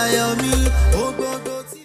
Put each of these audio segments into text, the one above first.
Ayọ̀mí ògbógbó tí.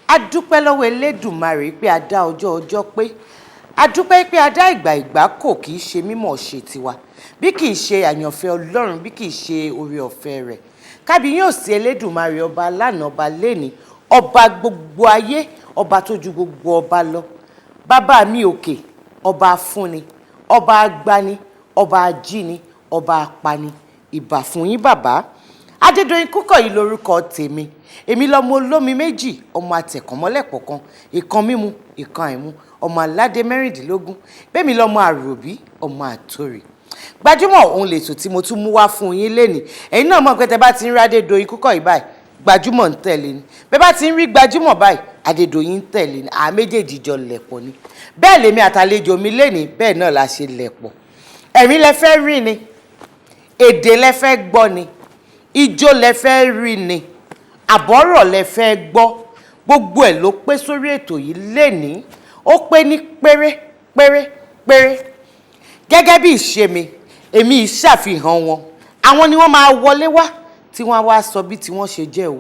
A dúpẹ́ lọ́wọ́ Elédùmarè pé a dá ọjọ́ ọjọ́ pé a dúpẹ́ pé a dá ìgbà ìgbà kò kì í ṣe mímọ̀ ṣe tiwa, bí kì í ṣe àyànfẹ́ Ọlọ́run, bí kì í ṣe oore ọ̀fẹ́ rẹ̀. Kábíyèsí sí Elédùmarè, ọba lánàá, ọba lẹ́ni, ọba gbogbo ayé, ọba tó ju gbogbo ọba lọ, bàbá mi òkè, ọba afúnni, ọba agbani, ọba ajíni, ọba apani. Ìbà fún yín, bàbá. Adédoyin Kúkọ̀yí lórúkọ tèmi. Èmi lọmọ olómi méjì, ọmọ atẹ̀kànmọ́lẹ̀pọ̀ kan, ìkan mímu, ìkan àìmu, ọmọ aládé 16. Bẹ́ẹ̀mi lọmọ àròbí, ọmọ àtòrì. Gbajúmọ̀ òun lètò tí mo tún mú wá fún yín lénìí. Ẹ̀yin náà mọ̀ pé tẹ bá ti ń rí Adédoyin Kúkọ̀yí báyìí, Gbajúmọ̀ ń tẹ̀lé ni. Bẹ́ẹ̀ bá ti ń rí Gbajúmọ̀ báyìí, Adédoyin ń tẹ̀lé ni. Àá méjèèjì jọ lẹ̀pọ̀ ni. Bẹ́ẹ̀ lèmi àtàlejò mi lénìí, bẹ́ẹ̀ náà la ṣe lẹ̀pọ̀. Ẹ̀rín lẹ fẹ́ rí ni, èdè lẹ fẹ́ gbọ́ ni, ijó lẹ fẹ́ rí ni, àbọ̀rọ̀ lẹ fẹ́ gbọ́, gbogbo ẹ̀ ló pé sórí ètò yìí lénìí. Ó pé ní péré péré péré. Gẹ́gẹ́ bí ìṣe mi, èmi ìṣàfihàn wọn, àwọn ni wọ́n máa wọlé wá tí wọ́n á wá sọ bí tí wọ́n ṣe jẹ́ o.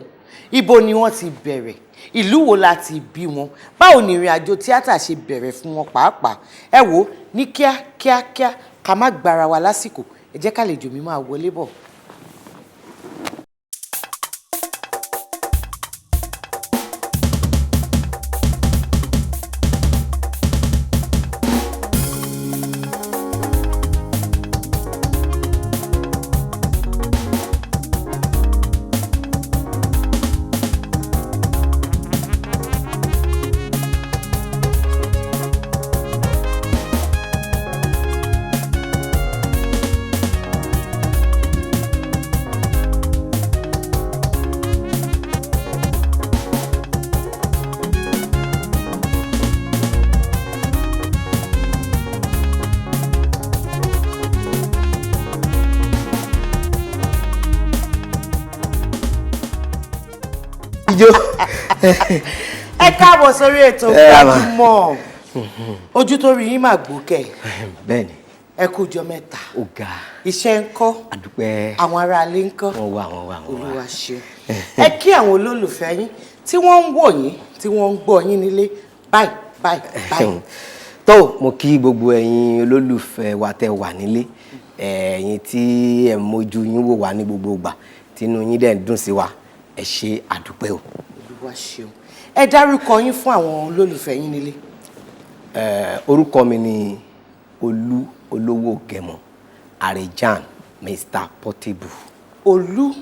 Ibo ni wọ́n ti bẹ̀rẹ̀? Ìlú wo la ti bí wọn? Báwo ni ìrìn àjò tíátà ṣe bẹ̀rẹ̀ fún wọn pàápàá? Ẹ wò ó ní kíá kíá kíá, ká má gbára wa lásìkò. Ẹ jẹ́ kálejò mi máa wọlé bọ̀. Ijó. Ẹ káàbọ̀ sórí ètò Ẹ ra mà. Gbajúmọ̀. Ojú tó rí yín mà gbókè. Bẹ́ẹ̀ni. Ẹ kú ọjọ́ mẹ́ta. Ó ga. Iṣẹ́ ń kọ́? Àdúpẹ́. Àwọn aráalé ń kọ́? Wọ́n wà, wọ́n wà, wọ́n wà. Olúwa ṣeun. Ẹ kí àwọn olólùfẹ́ yín tí wọ́n ń wò yín, tí wọ́n ń gbọ́ yín nílé báyìí báyìí báyìí. Tó, mo kí gbogbo ẹ̀yin olólùfẹ́ wa tẹ́ wà nílé, ẹ̀yin tí ẹ̀ ń mójú yín wò wá ní gbogbo ìgbà, tínú yín dẹ̀ ń dùn sí wa. Ẹ ṣé, àdúpẹ́ o. Olúwa ṣeun. Ẹ dárúkọ yín fún àwọn olólùfẹ́ yín nílé. Orúkọ mi ni Olú Olówó Gẹmọ Àrèjàn, Mr Portable. Olú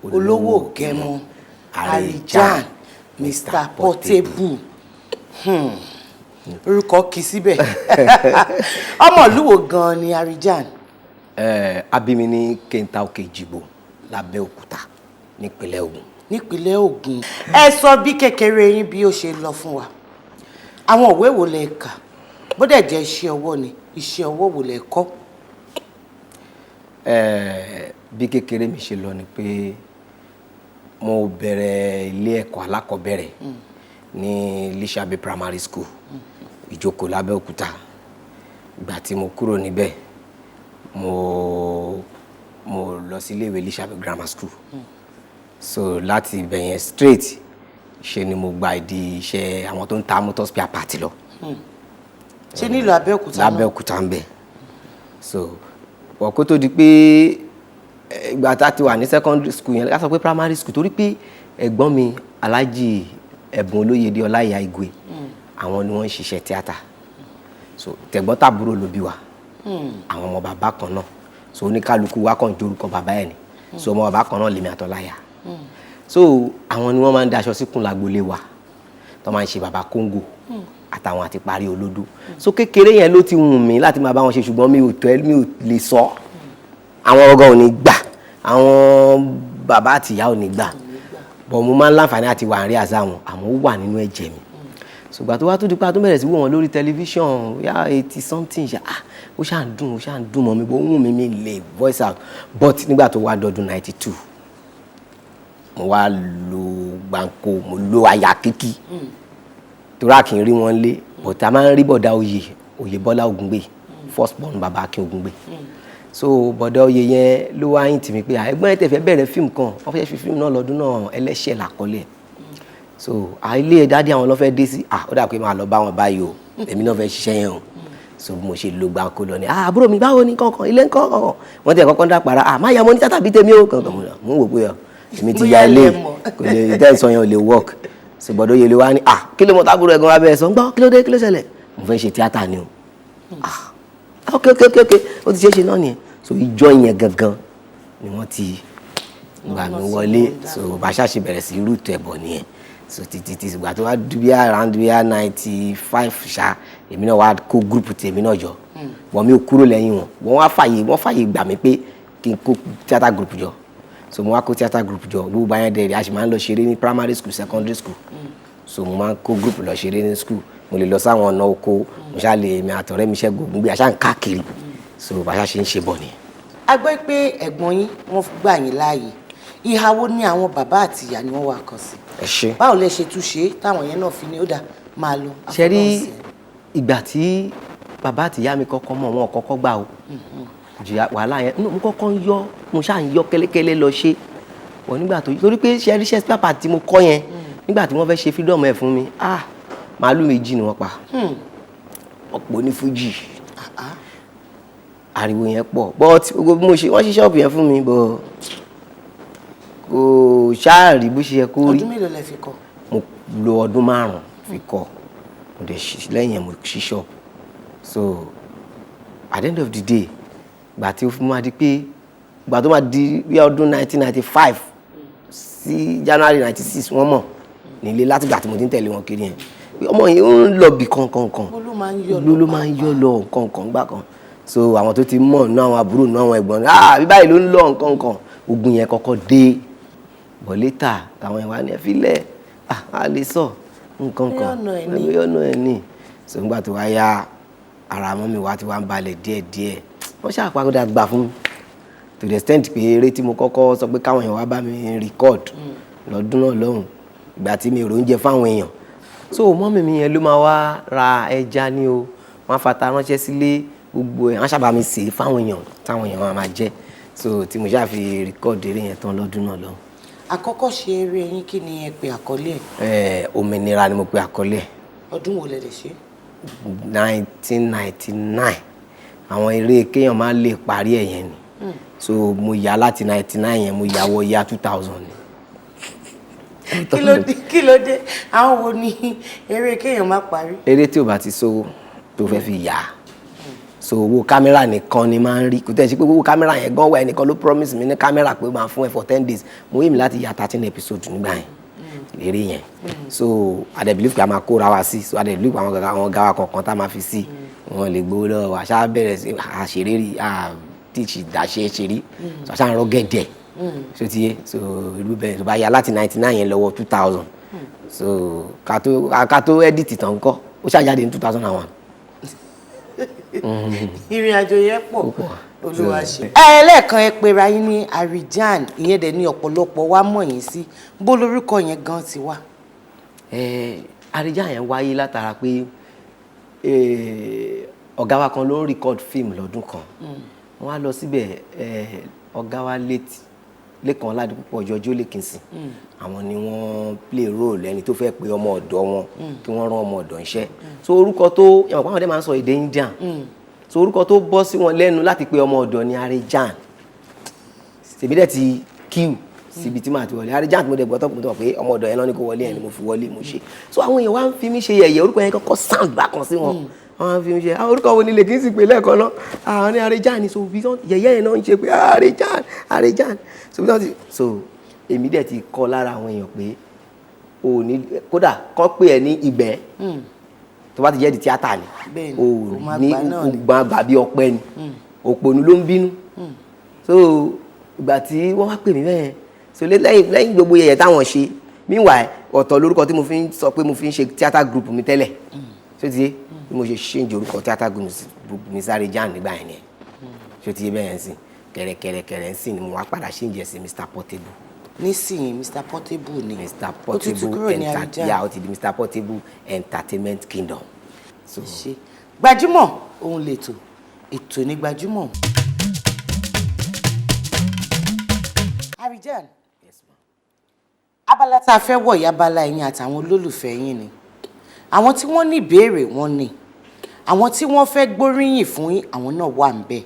Olówó Gẹmọ Àrèjàn, Mr Portable. Orúkọ kì í síbẹ̀. Ọmọ ìlú wo gan-an ni Àrèjàn? A bí mi ní Kẹta Òkè Ìjìgbò lábẹ́òkúta nípínlẹ̀ Ògùn. Nípínlẹ̀ Ògùn. Ẹ sọ bí kékeré yín bí ó ṣe lọ fún wa. Àwọn òwe wo lẹ kà? Bó dẹ̀ jẹ́ iṣẹ́ ọwọ́ ni, iṣẹ́ ọwọ́ wo lẹ kọ́? Bí kékeré mi ṣe lọ ni pé mo bẹ̀rẹ̀ ilé ẹ̀kọ́ alákọ̀ọ́bẹ̀rẹ̀ ní Lísàbí Primary School, Ìjókòó lábẹ́òkúta. Ìgbà tí mo kúrò níbẹ̀, mo Mo lọ sí iléèwé Lísàbí Grammar School. So láti ibẹ̀ yẹn straight ṣe ni mo gba ìdí iṣẹ́ àwọn tó ń ta motor spare part lọ. Ṣé nílùú Abẹ́òkúta náà? Lábẹ́òkúta ń bẹ̀. So wọ́n kó tó di pé ìgbà tá a ti wà ní secondary school yẹn, ká sọ pé primary school, torí pé ẹ̀gbọ́n mi, Alhaji Ẹ̀bùn Olóyèdé Ọláìyá Igwe, àwọn ni wọ́n ń ṣiṣẹ́ tíátà. So tẹ̀gbọ́n tàbúrò ló bí wa, àwọn ọmọ bàbá kan náà. So oníkálukú wa kàn jorúkọ bàbá ẹ̀ ni. So ọmọ bàbá kan náà lèmi àtọ́láyà. So àwọn ni wọ́n máa ń daṣọ síkùn lágbolé wa, tó máa ń ṣe bàbá Kóńgò àtàwọn àti parí olódó. So kékeré yẹn ló ti wù mí láti máa bá wọn ṣe, ṣùgbọ́n mi ò tẹ́, mi ò lè sọ. Àwọn ọgọ́ ò ní gbà, àwọn bàbá àtìyá ò ní gbà, bọ̀ mo máa ń láǹfààní àti wà ń rí àṣà wọn, àmọ́ ó wà nínú ẹ̀jẹ̀ mi. Ṣùgbọ́n tó wá tó di pa tó bẹ̀rẹ̀ sí wò wọ́n lórí tẹlifíṣàn yá 80 something ṣá, ah, ó ṣáà ń dùn, ó ṣáà ń dùn mọ́ mi, bó wù mí, mi lè voice out. But nígbà tó wá dọdún 92, mo wá lo gbàǹkó, mo lo àyà kíkí, torí a kì í rí wọn lé, but a máa ń rí bọ̀dá oyè, Oyè Bọ́lá Ògúngbè, first born bàbá Akin Ògúngbè. So bọ̀dá oyè yẹn ló wá yín tì mí pé ẹ̀gbọ́n ẹ̀ tẹ̀ fẹ́ bẹ̀rẹ̀ fíìmù kan, wọ́n fẹ́ fi fíìmù náà lọ́dún náà, Ẹlẹ́ṣẹ̀ làkọlé ẹ̀. So ilé daddy àwọn ló fẹ́ dé sí. Ah, ó dà pé máa lọ bá wọn báyìí o, èmi náà fẹ́ ṣiṣẹ́ yẹn o. So bí mo ṣe lo gbàǹkó lọ ni, ah, àbúrò mi, báwo ni kankan ilé ńkọ́ kankan? Wọ́n tẹ̀ kọ́kọ́ ń dàpàrà, ah, má ya mọ́ ní tátàbí tèmi o kankan. Mo ń wò pé ọ èmi ti ya ilé, kò lè tẹ́ sọ yẹn, ò lè work. So bọ̀dọ̀ yẹlẹ wa ni, ah, kí ló mọ tábúrò ẹ̀gbọ́n wa bẹ́ẹ̀ sọ ń gbọ́? Kí ló dé? Kí ló ṣẹlẹ̀? Mo fẹ́ ṣe tíátà ni o. Ah, ok, ó ti ṣe é ṣe náà nìyẹn. So ìjọ yẹn gangan ni wọ́n ti gbà mí wọlé. So bàṣà ṣe bẹ̀rẹ̀ sí rúùtù ẹ̀bọ̀ nìyẹn. So títí tí ìgbà tó wá bí around bí 95 ṣá, èmi náà wá kó group tèmi náà jọ. Wọ́n mi ò kúrò lẹ́yìn wọn, wọ́n wá fàyè, wọ́n fàyè gbà mí pé kí n kó theatre group jọ. So mo wá kó theatre group jọ. Gbogbo àyẹn dẹ̀rẹ̀, a sì máa ń lọ ṣeré ní primary school, secondary school. So mo máa ń kó group lọ ṣeré ní school, mo lè lọ sáwọn ọ̀nà oko, mo ṣáà lè mi àtọ̀rẹ́ mi Ṣẹ́gun Ògúngbè, àṣà ń káàkiri. So bàṣà ṣe ń ṣe bọ̀ nìyẹn. A gbọ́ pé ẹ̀gbọ́n yín, wọ́n gbà yín láàyè. Ìhà wo ní àwọn bàbá àti ìyá ni wọ́n wá kọ sí? Ẹ ṣe. Báwo lẹ ṣe tún ṣe táwọn yẹn náà fi ní ó dà máa lọ? Ṣe rí ìgbà tí bàbá àti ìyá mi kọ́kọ́ mọ̀, wọn kọ́kọ́ gbà o. Jìyà wàhálà yẹn, mo kọ́kọ́ ń yọ, mo ṣáà ń yọ kẹ́lẹ́kẹ́lẹ́ lọ ṣe wọ́n nígbà tó torí pé ṣe ríṣẹ́ spare part tí mo kọ́ yẹn, nígbà tí wọ́n fẹ́ ṣe freedom ẹ̀ fún mi, ah, màálù méjì ni wọ́n pa, ọ̀pọ̀ ní fújì, ariwo yẹn pọ̀. But gbogbo bí mo ṣe, wọ́n ṣí ṣọ́ọ̀bù yẹn fún mi, but kò ṣáà rí bó ṣe yẹ kó rí. Ọdún mélòó lẹ fi kọ́? Mo lo ọdún 5 fi kọ́. Mo dẹ̀ ṣí lẹ́yìn ẹ̀, mo ṣí ṣọ́ọ̀bù. So at the end of the day, gbà tí ó fi máa di pé gbà tó máa di bí ọdún 1995 sí January 96, wọ́n mọ̀ nílé látìgbà tí mo ti ń tẹ̀lé wọn kiri yẹn pé ọmọ yìí ń lọ bì kankankan. Ibo ló máa ń yọ? Ló máa ń yọ lọ nǹkankan gbà kan. So àwọn tó ti mọ̀ nínú àwọn àbúrò, nínú àwọn ẹ̀gbọ́n, ah, bí báyìí ló ń lọ nǹkankan. Ogun yẹn kọ́kọ́ dé, but later àwọn yẹn wá ní ẹ filẹ̀, ah, a lè sọ nǹkankan. Bóyá ọ̀nà ẹ̀ ní. Bóyá ọ̀nà ẹ̀ ní. So nígbà tó wá yá, ara mọ́ mi wá ti wá ń balẹ̀ díẹ̀díẹ̀, wọ́n ṣàpàdà gbà fún mi to the extent pé eré tí mo kọ́kọ́ sọ pé káwọn èèyàn wá bá mi record lọ́dún náà lọ́hùn, ìgbà tí mi ò róúnjẹ fáwọn èèyàn, so mummy mi yẹn ló máa wá ra ẹja ní o, wọ́n á fata ránṣẹ́ sílé, gbogbo ẹ̀ wọ́n sábà mi sè é fáwọn èèyàn táwọn èèyàn máa máa jẹ. So tí mo ṣáà fi record eré yẹn tán lọ́dún náà lọ́hùn. Àkọ́kọ́ ṣe eré yín, kí ni ẹ pè àkọlé ẹ̀? Òmìnira ni mo pe àkọlé ẹ̀. Ọdún wo lẹ lè ṣe? 1999. Àwọn eré kéèyàn máa lè parí ẹ̀ yẹn ni. So mo yà láti 99 yẹn, mo yà wọ ya 2000 ni. Kí ló dé? Kí ló dé? Àwọn wo ni eré kéèyàn má parí? Eré tí ò bá ti sówó tó fẹ́ fi yà á, so owó kámẹ́rà nìkan ni máa ń rí. Kò tẹ́ ṣe pé owó kámẹ́rà yẹn gan wà, ẹnìkan ló promise mi ní kámẹ́rà pé máa fún ẹ for 10 days. Mo yé mi láti ya 13 episode nígbà yẹn, eré yẹn. So I dey believe pé a máa kóra wa sí. So I dey believe pé àwọn ọ̀gá wa kọ̀ọ̀kan tá a máa fi sí, wọn lè gbowó lọ́wọ́ wa. Ṣáà bẹ̀rẹ̀ sí àṣeré rí, teach ìdáṣe ṣeré, so àṣà ń rọ́ gẹ̀dẹ̀. So ti yé, so irú bẹ́ẹ̀ tó bá ya láti 99 yẹn lọ́wọ́ 2000, so ká tó edit tán kọ́, ó ṣàjáde ní 2001. Ìrìn àjò yẹn pọ̀. Pọ̀. Olúwa ṣe. Ẹ lẹ́ẹ̀kan ẹ pera yín ní Arijan, ìyẹn dẹ̀ ní ọ̀pọ̀lọpọ̀ wa mọ̀ yín sí. Bó lórúkọ yẹn gan ti wá? Arijan yẹn wáyé látara pé ọ̀gá wa kan ló ń record film lọ́dún kan. Wọ́n á lọ síbẹ̀. Ọ̀gá wa létí Lékan Ọládipúpọ̀ Ọjọ́jọ́ Lẹ́kìnsìn, àwọn ni wọ́n play role ẹni tó fẹ́ pe ọmọ ọ̀dọ́ wọn kí wọ́n rán ọmọ ọ̀dọ́ iṣẹ́. So orúkọ tó yàtọ̀ pàwọn ọdẹ máa ń sọ èdè Indian, so orúkọ tó bọ́ sí wọn lẹ́nu láti pe ọmọ ọ̀dọ́ ni Arijan. Tèmi dẹ̀ ti kíw síbi tí màá ti wọlé Arijan tí mo dẹ̀ gbọ́ tọ́kùn tó mọ̀ pé ọmọ ọ̀dọ̀ yẹn lọ ní kó wọlé yẹn ni mo fi wọlé mo ṣe. So àwọn èèyàn wá ń fi mí ṣe yẹ̀yẹ́, orúkọ yẹn kọ́kọ́ sound bákan sí wọn, wọ́n á fi mí ṣe, "Ah, orúkọ wo ni lè kí n sì pè lẹ́ẹ̀kan náà?" Àwọn ní Arijan ni. So bí wọ́n yẹ̀yẹ́ yẹn náà ń ṣe pé Arijan, Arijan. So bí wọ́n ti, so èmi dẹ̀ ti kọ́ lára àwọn èèyàn pé o ní kódà kán pè ẹ́ ní ìgbẹ́ tó bá ti jẹ́ di tíátà ni. Bẹ́ẹ̀ni, o o máa ní gbà náà ni. O gbọ́n àgbà bí ọpẹ́ ni, òpònú ló ń bínú. So ìgbà tí wọ́n wá pè mí bẹ́ẹ̀, so lẹ́yìn gbogbo yẹ̀yẹ́ táwọn ṣe, meanwhile ọ̀tọ̀ lórúkọ tí mo fi ń sọ pé mo fi ń ṣe theatre group mi tẹ́lẹ̀. So ti yé bí mo ṣe change orúkọ theatre group mi sí Arijan nígbà yẹn nìyẹn. So ti yé bẹ́ẹ̀ yẹn sìn kẹ̀rẹ̀kẹ̀rẹ̀kẹ̀rẹ̀ ń sìn ni mo wá padà change ẹ̀ sí Mr Portable. Nísìnyí Mr Portable ni. Mr Ó tún ti Portable kúrò ní Arijan. Yeah, ó ti di Mr Portable Entertainment Kingdom. So Ṣe gbajúmọ̀ òun lètò, ètò ní gbajúmọ̀. Arijan, Yes, ma'am. Abala tá a fẹ́ wọ̀ yìí, abala ẹ̀yin àtàwọn olólùfẹ́ yín ni. Àwọn tí wọ́n ní ìbéèrè wọ́n ní, àwọn tí wọ́n fẹ́ gbóríyìn fún yín, àwọn náà wà ń bẹ̀.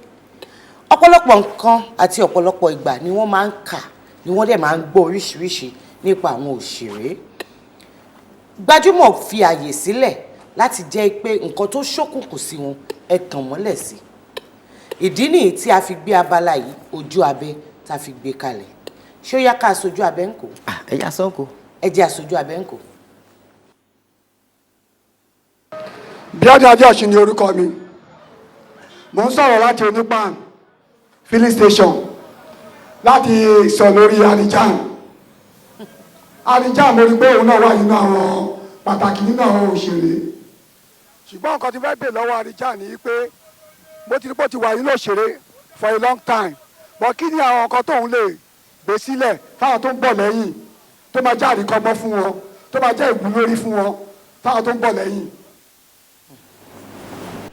Ọ̀pọ̀lọpọ̀ nǹkan àti ọ̀pọ̀lọpọ̀ ìgbà ni wọ́n máa ń kà, ni wọ́n dẹ̀ máa ń gbọ́ oríṣiríṣi nípa àwọn òṣèré. Gbajúmọ̀ fi àyè sílẹ̀ láti jẹ́ pé nǹkan tó ṣókùnkùn sí wọn, ẹ tàn mọ́lẹ̀ sí. Ìdí nìyí tí a fi gbé abala yìí, ojú abẹ, tá a fi gbé kalẹ̀. Ṣé ó yá ká aṣojú abẹ ń kó? Ah, ẹ yá sọ́kò. Ẹ jẹ́ aṣojú abẹ ń kó. Bíọ́dún Adéọ̀sùn ni orúkọ mi. Mo ń sọ̀rọ̀ láti Onípàn filling station láti sọ lórí Arijan. Arijan, mo rí pé òun náà wà nínú àwọn pàtàkì nínú àwọn òṣèré, ṣùgbọ́n nǹkan tí fẹ́ bè lọ́wọ́ Arijan ni pé mo ti rí pé ó ti wà nínú òṣèré for a long time, but kí ni àwọn nǹkan tóun lè gbé sílẹ̀ fáwọn tó ń bọ̀ lẹ́yìn, tó máa jẹ́ àríkọ́gbọ́n fún wọn, tó máa jẹ́ ìwúlórí fún wọn, fáwọn tó ń bọ̀ lẹ́yìn?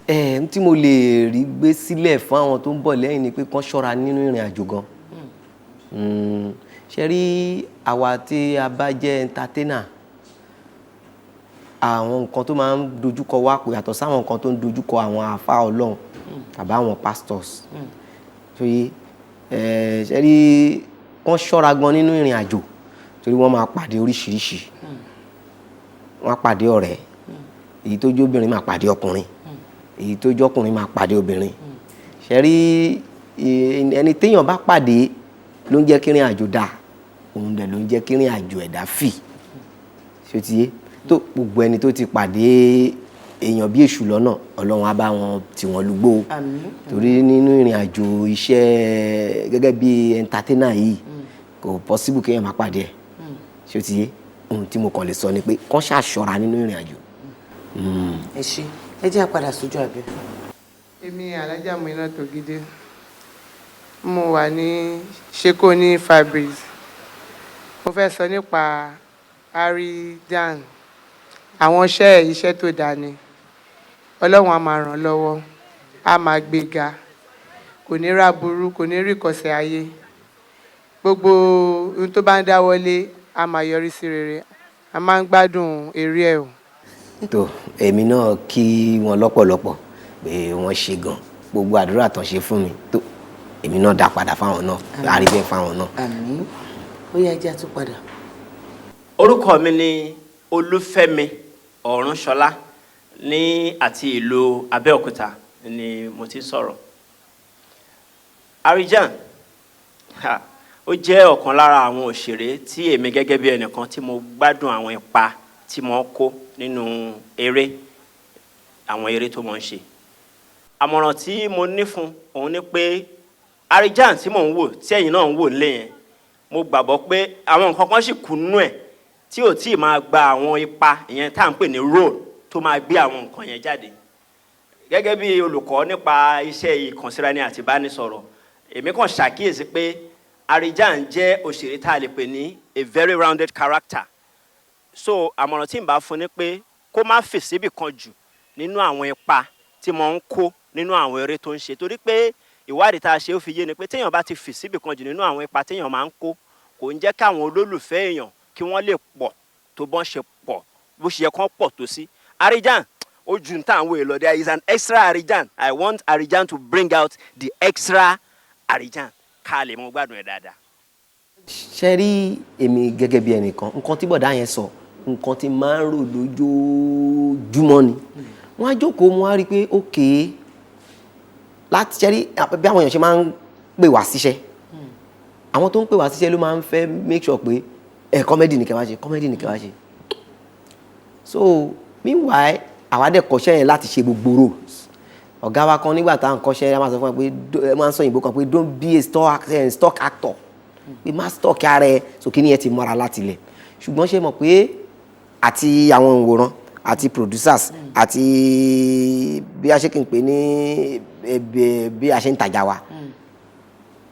Ẹ n tí mo lè rí gbé sílẹ̀ fún àwọn tó ń bọ̀ lẹ́yìn ni pé kán ṣọ́ra nínú ìrìn àjò gan. Ṣe rí àwa tí a bá jẹ́ entertainer, àwọn nǹkan tó máa ń dojúkọ wa kò yàtọ̀ sáwọn nǹkan tó ń dojúkọ àwọn àáfàá Ọlọ́run tàbí àwọn pastors tó yé ẹ. Ṣe rí kán ṣọ́ra gan nínú ìrìn àjò, torí wọ́n máa pàdé oríṣiríṣi. Wọ́n á pàdé ọ̀rẹ́, èyí tó jóbìnrin máa pàdé ọkùnrin, èyí tó jọkùnrin máa pàdé obìnrin. Ṣe rí ẹni téèyàn bá pàdé ló ń jẹ́ kí ìrìn àjò dáa, òun dẹ̀ ló ń jẹ́ kí ìrìn àjò ẹ̀dá fì. Ṣé ti yé? Tó gbogbo ẹni tó ti pàdé èèyàn bí èṣù lọ́nà, Ọlọ́run á bá wọn tì wọ́n lùgbó. Àmín. Torí nínú ìrìn àjò iṣẹ́ gẹ́gẹ́ bí entertainer yìí, kò possible kéèyàn má pàdé ẹ̀. Ṣé ti yé? Ohun tí mo kàn lè sọ ni pé kán ṣàṣọra nínú ìrìn àjò. Ẹ ṣe, ẹ jẹ́ àpadà sójú abẹ. Èmi Alájà Muinat Tògídé, mo wà ní Ṣekoni Fabrics. Mo fẹ́ sọ nípa Arijan. Àwọn iṣẹ́ tó dáa ni. Ọlọ́run á máa ràn lọ́wọ́, á máa gbéga, kò ní rá burú, kò ní rí ìkọsẹ̀ ayé. Gbogbo ohun tó bá ń dáwọ́lé á máa yọrí sí rere. A máa ń gbádùn eré ẹ̀ o. Tó èmi náà kí wọn lọ́pọ̀lọpọ̀ pé wọ́n ṣe gan. Gbogbo àdúrà tán ṣe fún mi, tó èmi náà dá padà fáwọn náà, àrí bẹ́ẹ̀ fáwọn náà. Àmín. Ó yá, ẹ jẹ́ àtúpadà. Orúkọ mi ni Olúfẹ́mi Ọ̀rúnṣọlá ní àti ìlú Abẹ́òkúta ni mo ti ń sọ̀rọ̀. Arijan, ha, ó jẹ́ ọ̀kan lára àwọn òṣèré tí èmi gẹ́gẹ́ bí ẹnìkan tí mo gbádùn àwọn ipa tí mo kó nínú eré, àwọn eré tó mọ̀ ń ṣe. Àmọ̀ràn tí mo ní fún òun ni pé Arijan tí mò ń wò, tí ẹ̀yin náà ń wò nílé yẹn, mo gbàgbọ́ pé àwọn nǹkan kan sì kù nínú ẹ̀ tí ò tí ì máa gba àwọn ipa ìyẹn tá à ń pè ní role, tó máa gbé àwọn nǹkan yẹn jáde. Gẹ́gẹ́ bí olùkọ́ nípa iṣẹ́ ìkànsíra ẹni àti ìbánisọ̀rọ̀, èmi kàn ṣàkíyèsí pé Arijan jẹ́ òṣèré tá a lè pè ní a very rounded character. So àmọ̀ràn tí n bá fún ni pé kó má fì síbì kan jù nínú àwọn ipa tí mo ń kó nínú àwọn eré tó ń ṣe, torí pé Ìwádìí tá a ṣe, ó fi yé ni pé téèyàn bá ti fì síbì kan jù nínú àwọn ipa téèyàn máa ń kó, kò ń jẹ́ káwọn olólùfẹ́ èèyàn kí wọ́n lè pọ̀ tó bọ́n ṣe pọ̀, bó ṣe yẹ kán pọ̀ tó sí. Arijan ó ju ní tàwọn èèlò. There is an extra Arijan. I want Arijan to bring out the extra Arijan, ká lè mọ gbádùn ẹ̀ dáadáa. Ṣe rí, èmi gẹ́gẹ́ bí ẹnìkan, nǹkan tí bọ̀dá yẹn sọ, nǹkan tí máa ń rò lójoojúmọ́ ni. Wọ́n á jókòó, wọ́n á rí i pé ókè láti ṣe rí bí àwọn èèyàn ṣe máa ń pè wá síṣẹ́. Àwọn tó ń pè wá síṣẹ́ ló máa ń fẹ́ make sure pé ẹ comedy ní kẹ́ wá ṣe, comedy ní kẹ́ wá ṣe. So meanwhile, àwa dẹ̀ kọ́ṣẹ́ yẹn láti ṣe gbogbo roles. Ọ̀gá wa kan, nígbà tá à ń kọ́ṣẹ́, ẹ máa sọ fún wa pé ẹ máa ń sọ òyìnbó kan pé "Don't be a stock actor", pé má stock ara ẹ. So kí ni ẹ ti mọ́ra láti ilẹ̀. Ṣùgbọ́n ṣe mọ̀ pé àti àwọn òǹwòran àti producers àti bí a ṣe kí n pè ní bí a ṣe ń tajà wa,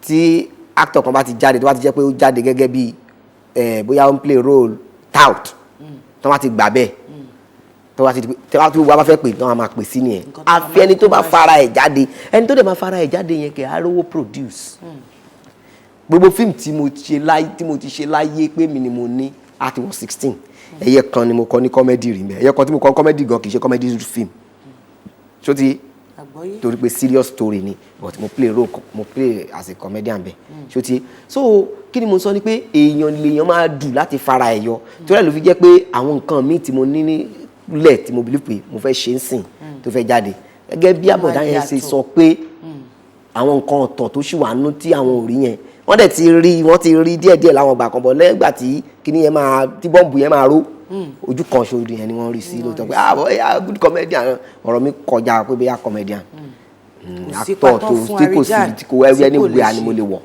tí actor kan bá ti jáde, tó bá ti jẹ́ pé ó jáde gẹ́gẹ́ bí bóyá ó ń play role tout, tó bá ti gbà bẹ́ẹ̀, tó bá ti tí wọ́n wá bá fẹ́ pè, tó wọ́n máa pè sí nìyẹn. Nǹkan tó Àfi ẹni tó bá fara ẹ̀ jáde. Ẹni tó dẹ̀ máa fara ẹ̀ jáde yẹn kẹ̀ á rówó produce. Gbogbo fíìmù tí mo ṣe láyé, tí mo ti ṣe láyé pé mi ni mo ní, á ti wọ 16. Ẹyẹ kan ni mo kọ ní comedy rí mẹ́. Ẹyẹ kan tí mo kọ comedy gan, kì í ṣe comedy film. Ṣó ti Àgbọ́yé. Torí pé serious story ni, but mo play role, mo play as a comedian bẹ́ẹ̀. Ṣó ti? So kí ni mo sọ ni pé èèyàn lèèyàn máa dù láti fara ẹ̀ yọ. Torí ẹ̀ ló fi jẹ́ pé àwọn nǹkan míì tí mo ní nílẹ̀, tí mo believe pé mo fẹ́ ṣe ń sìn, tó fẹ́ jáde, gẹ́gẹ́ bí àbọ̀dá yẹn ṣe yàtọ̀. sọ pé àwọn nǹkan ọ̀tọ̀ tó ṣì wà nú tí àwọn ò rí yẹn, wọ́n dẹ̀ ti rí, wọ́n ti rí díẹ̀díẹ̀ láwọn ìgbà kan bọ̀ lẹ́gbà tí kíní yẹn máa, tí bọ́ǹbù yẹn máa ró ojú kan ṣoṣo yẹn ni wọ́n rí sí lóòótọ́ pé, "Ah boy, good comedian." Ọ̀rọ̀ mi kọjá pé bóyá comedian. Kò sí Actor patán tó fún tí kò sí Arijan tí kò ẹwẹ́ tí ní kò lè wíwá ni ṣe. Mo lè wọ̀.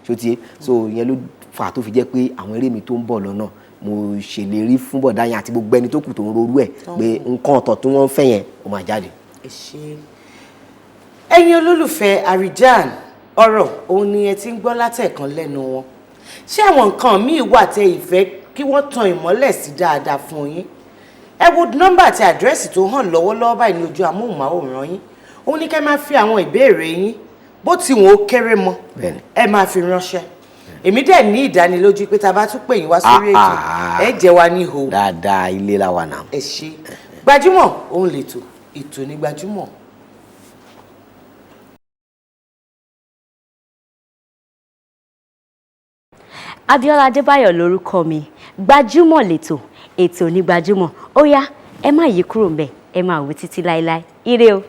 Ṣó ti yé? So ìyẹn ló fà tó fi jẹ́ pé àwọn eré mi tó ń bọ̀ lọ́nà, mo ṣèlérí fún bọ̀dá yẹn àti gbogbo ẹni tó kù tó ń rorú ẹ̀ pé nǹkan ọ̀tọ̀ tí wọ́n ń fẹ́ yẹn, ó máa jáde. Ẹ ṣé, ẹ̀yin olólùfẹ́ Arijan. Ọ̀rọ̀ òun ni ẹ ti ń gbọ́ látẹ̀kan lẹ́nu wọn. Ṣé àwọn nǹkan míì wà tẹ ìfẹ́ kí wọ́n tan ìmọ́lẹ̀ sí dáadáa fún yín? Ẹ wo nọ́mbà àti àdírẹ́sì tó hàn lọ́wọ́lọ́wọ́ báyìí ní ojú amóhùnmáwòrán yín. Òun ní kẹ́ máa fi àwọn ìbéèrè yín, bó ti wọ́n ó kéré mọ́, ẹ máa fi ránṣẹ́. Èmi dẹ̀ ní ìdánilójú pé tá a bá tún pè yín wá sórí ètò, Ah, ah. ẹ jẹ́ wa ní ìhò. Dáadáa, ilé la wà náà. Ẹ ṣé. Gbajúmọ̀ òun lètò, ètò ní Gbajúmọ̀. Abíọ́lá Adébáyọ̀ lórúkọ mi. Gbajúmọ̀ lẹ́tọ̀, ètò ní Gbajúmọ̀. Ó yá, ẹ má yí kúrò ńbẹ̀, ẹ máa wò títí láéláé. Ire o.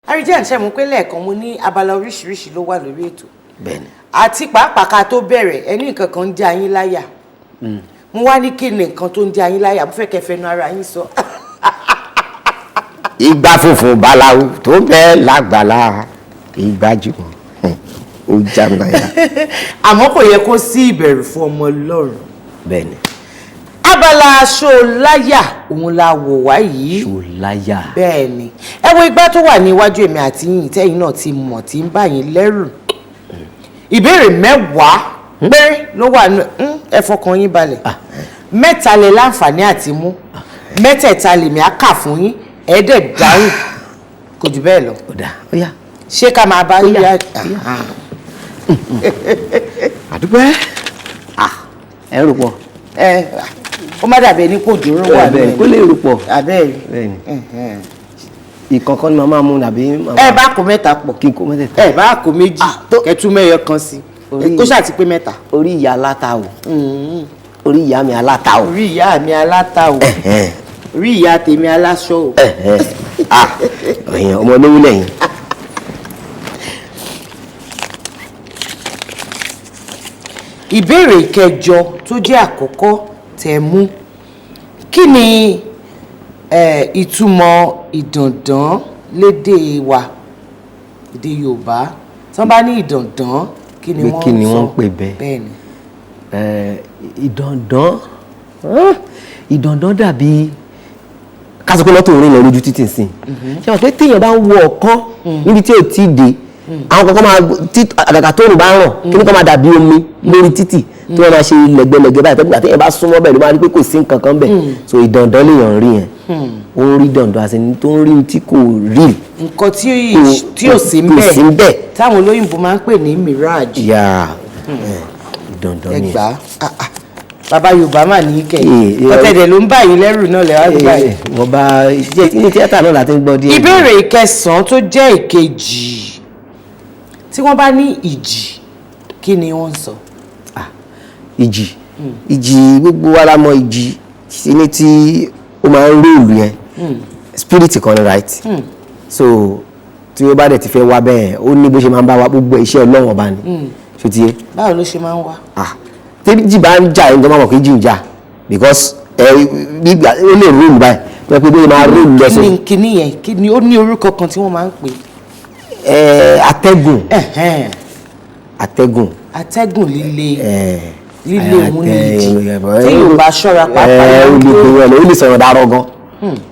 Arijan, ṣe mú pé lẹ́ẹ̀kan mo ní abala oríṣiríṣi ló wà lórí ètò? Bẹ́ẹ̀ni. Àti pàápàá, ká tó bẹ̀rẹ̀, ẹ ní nǹkan kan ń já yín láyà. Mo wá ní kí ni nǹkan tó ń já yín láyà? Mo fẹ́ kẹ́ fẹnu ara yín sọ. Ìgbà funfun báláwo tó bẹ́ẹ̀ lágbàlá ìgbàjúmọ̀, ó já mi láyà. Àmọ́ kò yẹ kó sí ìbẹ̀rù fún ọmọ Ọlọ́run. Bẹ́ẹ̀ni. Abala aṣọ láyà òun la wò wá yìí. Ṣò láyà. Bẹ́ẹ̀ ni. Ẹ wo igbá tó wà ní iwájú èmi àti yín, tẹ́yìn náà ti mọ̀ tí ń bá yín lẹ́rù. Ìbéèrè 10 péré ló wà nù. Ẹ fọkàn yín balẹ̀. Mẹ́ta lẹ láǹfààní àti mú, mẹ́tẹ̀ẹ̀ta lèmi á kà fún yín, ẹ dẹ̀ dáhùn, kò jù bẹ́ẹ̀ lọ. Ó dà, ó yá. Ṣé ká máa bá yíyá? Àdúpẹ́, ẹ rò pọ̀. Ẹ ó má dàbí ẹni kò dúró wà. Bẹ́ẹ̀ kó lè rò pọ̀. Abẹ́rẹ́. Bẹ́ẹ̀ni, ìkọ̀ọ̀kan ni màá máa mú nàbí. Ẹ bá kó mẹ́ta pọ̀. Kí n kó mẹ́tẹ̀ẹ̀ta. Ẹ bá kó méjì, kẹtù mẹ́yọ kan sí, kó ṣáà ti pé mẹ́ta. Orí ìyá aláta o, orí ìyá mi aláta o. Orí ìyá mi aláta o, orí ìyá tèmi aláṣọ o. Ah, ẹ̀yin ọmọ olówó lẹ́yìn. Ìbéèrè kẹjọ tó jẹ́ àkọ́kọ́ tẹ́ mú: kí ni ìtumọ̀ ìdàndán lédè wa, èdè Yorùbá? Tí wọ́n bá ní ìdàndán, kí ni Pé wọ́n kí ni sọ? Wọ́n ń pè bẹ́ẹ̀? Bẹ́ẹ̀ ni. Ìdàndán, ìdàndán dàbí ká sọ pé mọ́tò rìn lọ lójú títì sí. Ṣé wọ́n pé téèyàn bá ń wo ọ̀kan níbi tí ò tí ì dé, àwọn kankan máa tí àgàgà tóòrùn bá ràn, kí ni kan máa dàbí omi lórí títì. Tí wọ́n máa ṣe lẹ́gbẹ̀lẹ́gbẹ̀ báyìí, tẹ́gbà téèyàn bá súnmọ́ bẹ́ẹ̀ ló máa rí pé kò sí nǹkan kan bẹ́ẹ̀. So ìdàndán lèèyàn rí yẹn, ó ń rí dandan, àti ẹni tó ń rí tí kò rí. Nǹkan tí ò sí ń kò sí ń bẹ̀, bẹ̀. Táwọn olóyìnbó máa ń pè ní mirage. Yà, dandan ni. Ẹgbàá, ah, ah. Bàbá Yorùbá mà ní kẹ. Eh, eh, Ọ̀tẹ̀dẹ̀ ló ń bà yín lẹ́rù náà lẹ́wà gbà yín. Wọ́n bá iṣẹ́ ní tíátà náà láti ń gbọ́ díẹ̀. Ìbéèrè ìkẹsàn-án tó jẹ́ ìkejì: tí wọ́n bá ní ìjì, kí ni wọ́n ń sọ? Ah, ìjì, ìjì, gbogbo wa la mọ̀ ìjì sí ní tí ó máa ń róòlù yẹn, spirit kan ni, right? So tí ó bá dẹ̀ ti fẹ́ wá bẹ́ẹ̀, ó ní bó ṣe máa ń bá wa. Gbogbo iṣẹ́ Ọlọ́run Ọba ni, ṣó ti yé? Báwo ló ṣe máa ń wá? Ah, tí jì bá ń jà, ẹni tó máa mọ̀ pé jì ń jà, because ẹ gbígbà ó lè róòlù báyìí tó yẹ pé bóyá máa róòlù lọ sí. Kí ni kíní yẹn? Kí ni ó ní orúkọ kan tí wọ́n máa ń pè? Ẹ atẹ́gùn. Ẹ̀hẹ́n. Atẹ́gùn. Atẹ́gùn líle. Ẹ Líle òun ni ìjì tí yóò bá ṣọ́ra pàápàá. Ẹ ó lè pè wọlé, ó lè sọ̀rọ̀ dárọ̀ gan.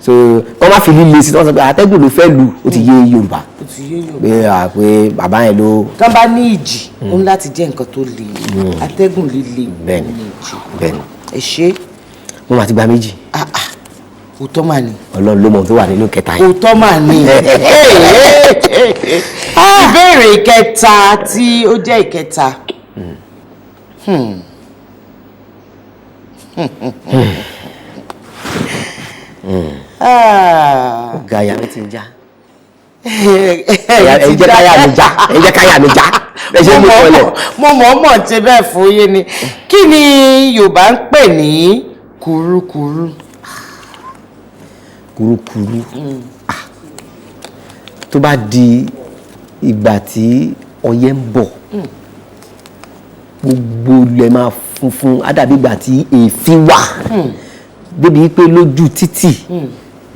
So kọ́ má fi líle sí, tí wọ́n sọ pé atẹ́gùn ló fẹ́ lù, ó ti yé Yorùbá. Ó ti yé Yorùbá. Pé à pé bàbá yẹn ló. Tán bá ní ìjì, ó ní láti jẹ́ nǹkan tó le, atẹ́gùn líle. Bẹ́ẹ̀ni. Ní ìjì. Bẹ́ẹ̀ni. Ẹ ṣe. Mo máa ti gba 2. Ah ah, òótọ́ mà ní. Ọlọ́run ló mọ̀ tó wà nínú kẹta yẹn. Òótọ́ mà ní. Ìbéèrè ìkẹta tí ó jẹ́ ìkẹta. Ah. Ọ̀gá, ìyá mi ti ń já. Ẹ Ẹ jẹ́ káyà mi já, ẹ jẹ́ káyà mi já, ẹ ṣe mú kọlẹ̀. Mo mọ̀ mọ̀ ṣe bẹ́ẹ̀ fún yín ni. Kí ni Yorùbá ń pè ní kúrúkúrú? Kurukuru. Ah. Tó bá di ìgbà tí ọyẹ́ ń bọ̀, gbogbo ilẹ̀ máa funfun, á dàbí ìgbà tí èéfín wà, débi pé lójú títì,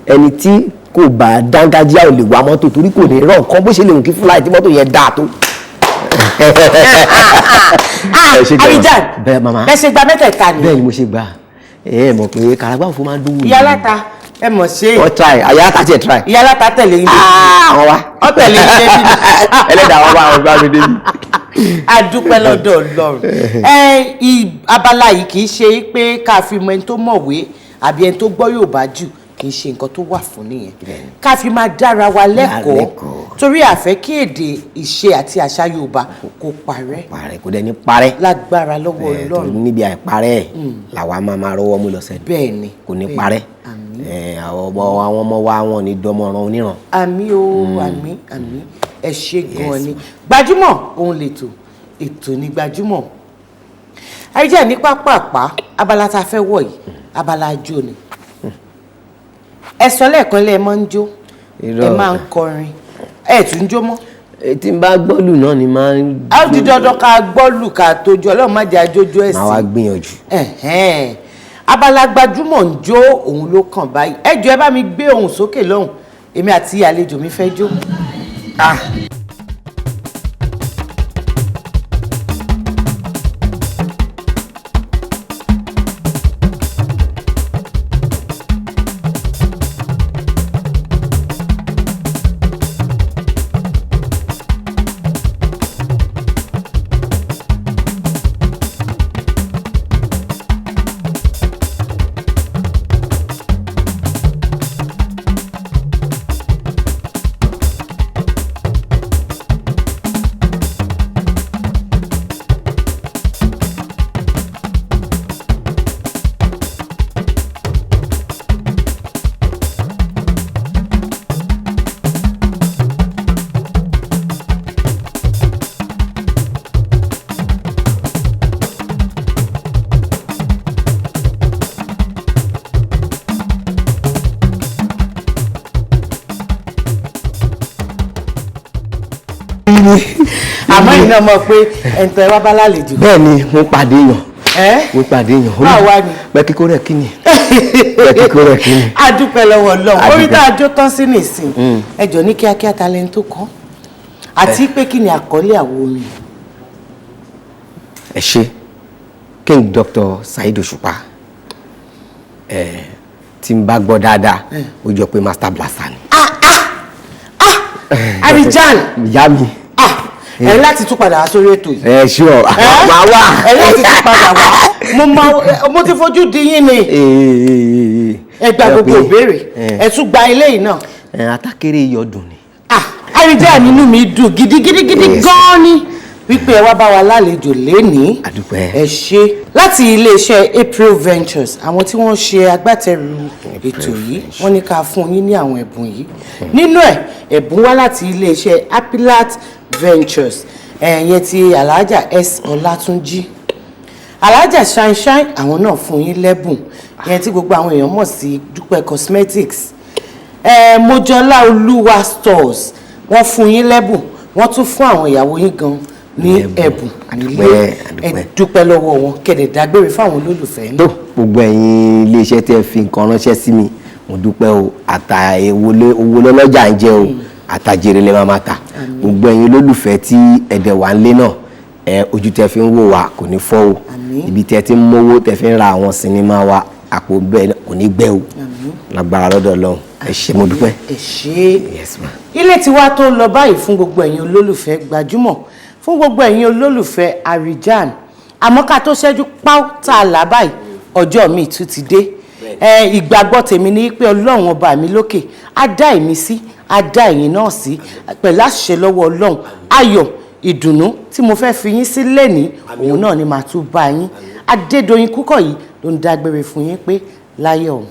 ẹni tí kò bá dángájíá ò lè wa mọ́tò, torí kò ní rán nǹkan bó ṣe lè wù kí fúláì tí mọ́tò yẹn dáa tó. Ẹ ṣé gan. Arijan. Bẹ́ẹ̀, màmá. Bẹ́ẹ̀ ṣe gba mẹ́tẹ̀ẹ̀ta ni. Bẹ́ẹ̀ ni mo ṣe gbà. Ẹ mọ̀ pé kàràgbà òfin máa ń dún wù. Ìyá aláta, ẹ mọ̀ ṣe. Wọ́n try, àyà àtàtì ẹ̀ try. Ìyá aláta tẹ̀lé yín débi. Àwọn wa. Wọ́n tẹ̀lé yín débi. Ẹlẹ́dàá wọn bá wọn bá mi débi. A dúpẹ́ lọ́dọ̀ Ọlọ́run. Ẹ abala yìí kì í ṣe pé ká fi mọ ẹni tó mọ̀wé àbí ẹni tó gbọ́ Yorùbá jù, kì í ṣe nǹkan tó wà fún nìyẹn. Ká fi máa dára wa lẹ́kọ̀ọ́, lẹ́kọ̀ọ́. torí a fẹ́ kí èdè, ìṣe àti àṣà Yorùbá kó parẹ́. Parẹ́, kò dẹ̀ ní parẹ́. Lágbára lọ́wọ́ Ẹ, torí Ọlọ́run. níbi àìparẹ́ ẹ̀ làwa máa máa rọwọ́ mú lọ sẹ́nu. Bẹ́ẹ̀ ni. Kò ní Bẹ́ẹ̀ ni. parẹ́. Àmín. Ẹ, àwọn ọmọ wa, wọn ò ní dọmọràn oníran. Àmín o, àmín, àmín. Ẹ ṣe gan ni. Gbajúmọ̀ òun lètò, ètò ní gbajúmọ̀. Àríjà ní pápápá, abala tá a fẹ́ wọ̀ yìí, abala ajó ni. Ẹ sọ lẹ́ẹ̀kan lẹ́ ẹ máa ń jó, ẹ Irọ́. máa ń kọrin, ẹ tún ń jó mọ́? Ẹ, tí n bá gbọ́lù náà ni máa ń. A ó di dandan ká gbọ́lù ká tó jó. Ọlọ́run má jẹ́ ajójó ẹ̀sìn. Máa wá gbìyànjú. Ẹ̀hẹ́n. Abala gbajúmọ̀ ń jó, òun ló kàn báyìí. Ẹ jọ̀ọ́, ẹ bá mi gbé ohùn sókè lọ́hùn, èmi àti àlejò mi fẹ́ jó. Ah. Àmọ́ iná mọ̀ pé ẹ̀ǹtọ́ ẹ wá bá lálejò. Bẹ́ẹ̀ ni, mo pàdé èèyàn. Ẹ́. Mo pàdé èèyàn. Báwo wá ni? Pẹ́ kíkó rẹ̀ kí ni, pẹ́ kíkó rẹ̀ kí ni. A dúpẹ́ lọ́wọ́ Ọlọ́run. A Orí dúpẹ́. tá a jó tán sí nìsín, ẹ jọ̀ọ́, ní kíákíá, ta lẹni tó kọ, àti pé kí ni àkọlé àwo orin? Ẹ ṣe. King Dr. Saheed Òṣùpá, ẹ tí n bá gbọ́ dáadáa, ó jọ pé Master Blaster ni. Arijan. Ìyá mi. Ah, Ẹ láti tún padà wá sórí ètò yìí. Ẹ ṣúọ, máa wà. Ẹ láti tún padà wá. Mo máa, mo ti fojú di yín ni. Ẹ gba gbogbo ìbéèrè, ẹ tún gba eléyìí náà. Ẹ atákéré iyọdùn ni. Ah, Arijan, nínú mi dùn gidigidigidi gan ni wípé ẹ wá bá wa lálejò lénìí. Àdúpẹ́. Ẹ ṣe. Láti iléeṣẹ́ April Ventures, àwọn tí wọ́n ṣe agbátẹrù ètò yìí, wọ́n ní ká fún yín ní àwọn ẹ̀bùn yìí. Nínú ẹ̀, ẹ̀bùn wá láti iléeṣẹ́ Apilat Ventures, ẹ̀yẹn ti Alhaja S Ọlátúnjí, Alhaja Shine Shine, àwọn náà fún yín lẹ́bùn yẹn tí gbogbo àwọn èèyàn mọ̀ sí Dúpẹ́ Cosmetics. Mojọlá Olúwa Stores, wọ́n fún yín lẹ́bùn, wọ́n tún fún àwọn ìyàwó yín gan ní ẹ̀bùn nílé. Àdúpẹ́, Ẹ àdúpẹ́. dúpẹ́ lọ́wọ́ wọn, kẹ̀dẹ̀ dágbére fáwọn olólùfẹ́ Tó náà. gbogbo ẹ̀yin iléeṣẹ́ tẹ́ fi nǹkan ránṣẹ́ sí mi, mo dúpẹ́ o. Àtà owó lọ́lọ́jà ń jẹ́ o, àtàjèrè lè máa ta. Gbogbo ẹ̀yin olólùfẹ́ tí ẹ̀dẹ̀ wà ń lé náà, ẹ ojú tẹ́ fi ń wò wá kò ní fọ́ o. Àmín. Ibi tẹ́ ti ń mówó tẹ́ fi ń ra àwọn sinimá wa, àpò bẹ́ẹ̀ kò ní gbẹ o, lágbára lọ́dọ̀ Ọlọ́run. Ẹ ṣé, mo dúpẹ́. Ẹ ṣé. Yes ma. Ilé tiwa tó ń lọ báyìí fún gbogbo ẹ̀yin olólùfẹ́ gbajúmọ̀, fún gbogbo ẹ̀yin olólùfẹ́ Arijan. Àmọ́ ká tó ṣẹ́jú páú tá a là báyìí, ọjọ́ mi tún ti dé. Ẹ ìgbàgbọ́ tèmi ni pé Ọlọ́run ọba mi lókè á dá èmi sí, á dá ẹ̀yin náà sí pẹ̀lú àṣẹ lọ́wọ́ Ọlọ́run. Ayọ̀ ìdùnnú tí mo fẹ́ fi yín sí lẹ́ni, òun náà ni màá tún bá yín. Adédoyin Kúkọ̀yí ló ń dágbére fún yín pé láyọ̀.